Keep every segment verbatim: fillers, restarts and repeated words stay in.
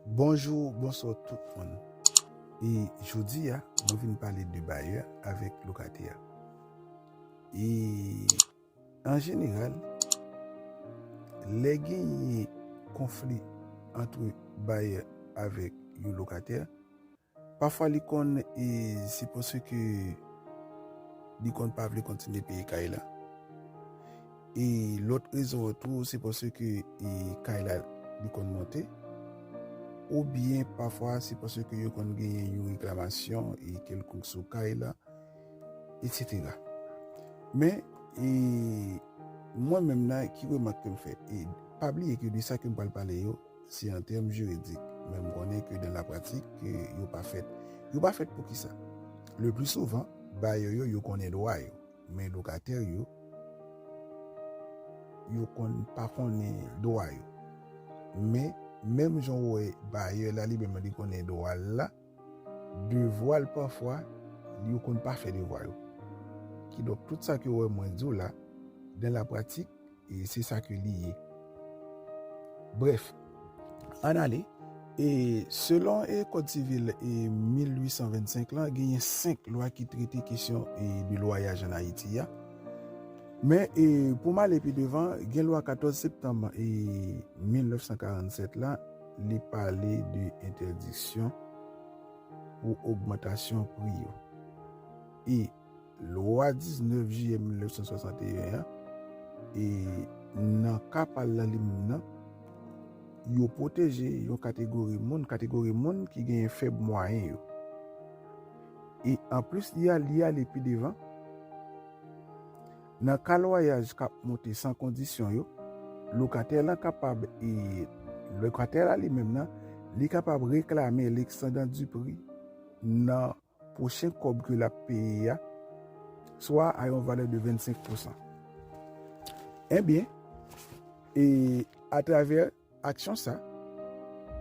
Bonjou, bonswa tout moun. E jodi a, mwen vin pale de bayè avèk lokatè. E an jeneral, lè genyen konfli ant bayè avèk yon lokatè, pafwa li konn, e se paske li konn pa vle kontinye peye kay la. E lòt rezon an tou, se paske, e, kay la, li konn monte. Oubyen pafwa, se paske yo konn genyen yon reklamasyon, e, kèlkonk sou kay la, etsetera. Men, e, mwen menm nan, ki remak ke m fè? E pa bliye ke de sa ke m pral pale yo, se an tèm jiridik. Men m konnen ke dan la pratik, ke yo pa fèt. Yo pa fèt pou kisa? Le pli souvan, bayè yo, yo konnen dwa yo. Men lokatè yo, yo konn pa konnen dwa yo. Men, menm jan w wè bayè la, li menm li konnen dwa l la, devwa l pafwa, yo konn pa fè devwa yo. Kidonk, tout sa ke w wè mwen di w la, dan la pratik, e se sa ke li ye. Brèf, ann ale. E selon, e, Kòd sivil, e, mil uit san vennsenk lan, genyen senk lwa ki trete kesyon, e, de lwayaj ann Ayiti a. Men, e, pou m ale pi devan, gen lwa katòz septanm, e, mil nèf san karannsèt la, li pale de entèdiksyon pou ogmantasyon pri yo. E lwa diznèf jiyè mil nèf san swasanteyen an, e nan ka pa l lan li menm nan, yo pwoteje yon kategori moun, kategori moun ki genyen fèb mwayen yo. E anplis, li a-, li ale pi devan, nan ka lwayaj k ap monte san kondisyon yo, lokatè lan kapab, e lokatè la li menm nan, li kapab reklame l'excédent du prix nan pwochen kòb ke l ap peye a, swa a yon valè de vennsenk pousan. Ebyen, e atravè aksyon sa,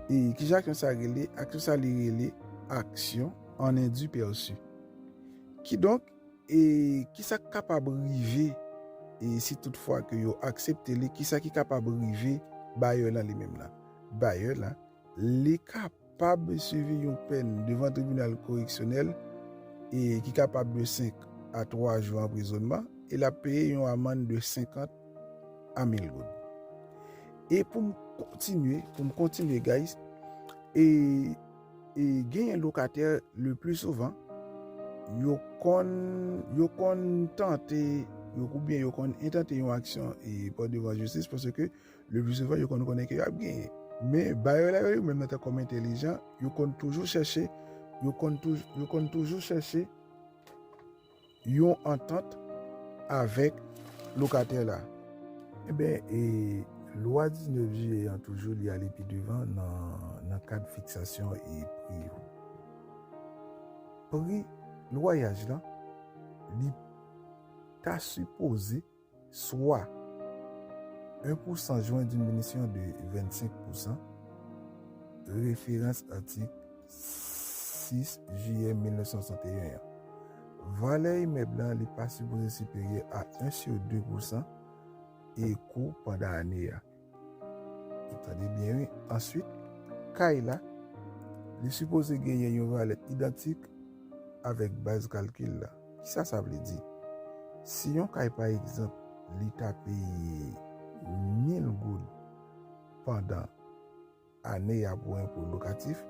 e kijan aksyon sa rele? Aksyon sa li rele action en indu perçu. Kidonk, e kisa k kapab rive, e si toutfwa ke yo aksepte li, kisa ki kapab rive bayè lan li menm lan? Bayè lan, li kapab swivi yon pèn devan tribinal koreksyonèl, e ki kapab de senk a twa jou anprizònman, e l ap peye yon amann de senkant a mil goud. E pou m kontinye, pou m kontinye, guys, e, e genyen lokatè, le pli souvan, yo konn, yo konn tante, yo, oubyen yo konn entante yon aksyon, e, pa devan jistis, paske le pli souvan, yo konn konnen ke y ap genyen. Men, bayè la yo, yo menm nan tan kòm entèlijan, yo konn toujou chèche, yo konn touj-, yo konn toujou chèche yon antant avèk lokatè la. Ebyen, e lwa diznèf jiyè an toujou, li ale pi devan nan, nan kad fiksasyon e pri yo. Pri lwayaj lan, li ta sipoze swa en pousan jwenn d'une mission de vennsenk pousan, referans atik sis jiyè mil nèf san swasanteyen an. Valè imèb lan, li pa sipoze siperyè a en sur de pousan e kou pandan ane a. Tande byen, wi. Answit, kay la, li sipoze genyen yon valè idantik avèk baz kalkil la. Kisa sa vle di? Si yon kay, pa egzanp, li ta peye mil goud pandan ane a pou enpo lokatif,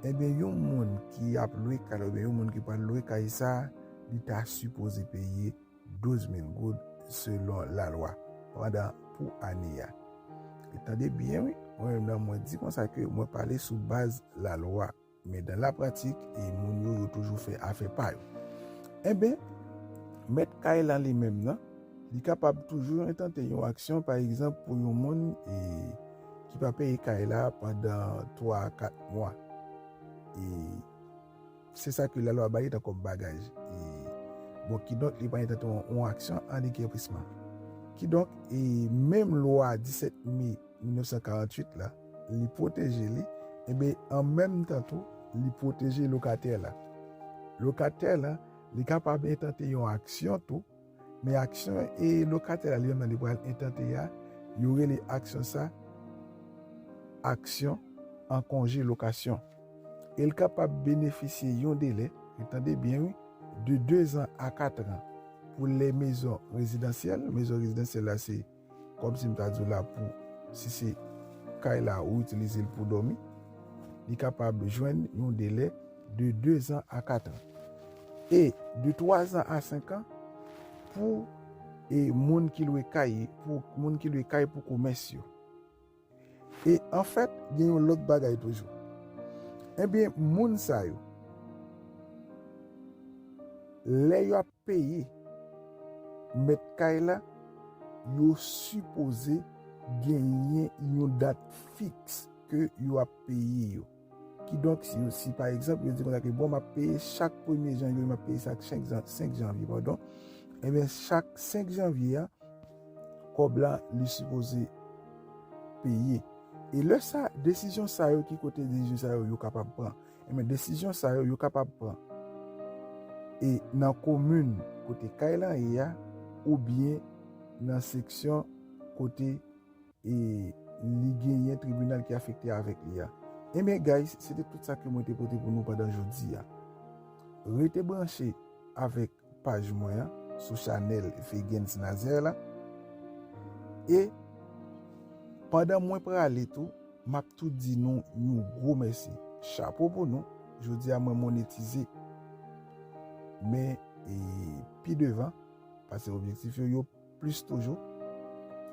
ebyen, yon moun ki ap lwe kay la, oubyen yon moun ki pral lwe kay sa a, li ta sipoze peye douz mil goud selon lalwa pandan pou ane a. E tande byen, wi, mwen menm nan, mwen di konsa ke mwen pale sou baz lalwa. Men dan la pratik, e moun yo, yo toujou fè afè pa yo. Enben, mèt kay la li menm nan, li kapab toujou entante yon aksyon, pa egzanp, pou yon moun, e, ki pa peye kay la pandan twa a kat mwa. E se sa ke lalwa ba li tan kòm bagaj. E, bon, kidonk, li pa entante yon, yon aksyon an dekèpisman. Kidonk, e menm lwa disèt me mil nèf san karanntuit la, li pwoteje li, enben, an menm tan tou, li pwoteje lokatè la. Lokatè la, li kapab entante yon aksyon tou, men aksyon e lokatè la, li menm nan, li pral entante a, yo rele aksyon sa, aksyon an konje lokasyon. E l kapab benefisye yon delè, e tande byen wi, de de zan a kat an pou lè mezon rezidansyèl. Mezon rezidansyèl la se kòmsi m ta di w la pou, si se kay la ou itilize l pou dòmi, li kapab jwenn yon delè de de zan a kat an. E de twa zan a senk an pou e moun ki lwe kay, pou moun ki lwe kay pou komès yo. E anfèt, gen yon lòt bagay toujou. Ebyen, moun sa yo, lè y ap peye mèt kay la, yo sipoze genyen yon dat fiks ke yo ap peye yo. Kidonk, si, si pa egzanp, yo di konsa ke, bon, m ap peye chak premye janvye, m ap peye chak senk jan-, senk janvye, padon, ebyen, chak senk janvye a, kòb la, li sipoze peye. E lè sa, desizyon sa yo, ki kote desizyon sa yo, yo kapab pran? Ebyen, desizyon sa yo, yo kapab pran e nan komin kote kay lan ye a, oubyen nan seksyon kote e li genyen tribinal ki afekte avèk li a. Ebyen, guys, se te tout sa ke mwen te pote pou nou pandan jodi a. Rete branche avèk paj mwen an sou chanèl Fegens Nazaire la. E pandan mwen prale tou, m ap tou di nou yon gwo mèsi. Chapo pou nou. Jodi a, mwen monetize. Men, e, pi devan, paske objektif yo, yo plis toujou.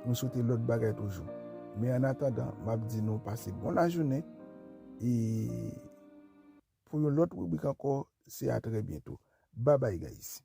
Nou swete lòt bagay toujou. Men an atandan, m ap di nou pase bon lajounen. E pou yon lòt ribrik ankò, se a trè byento. Babay, guys.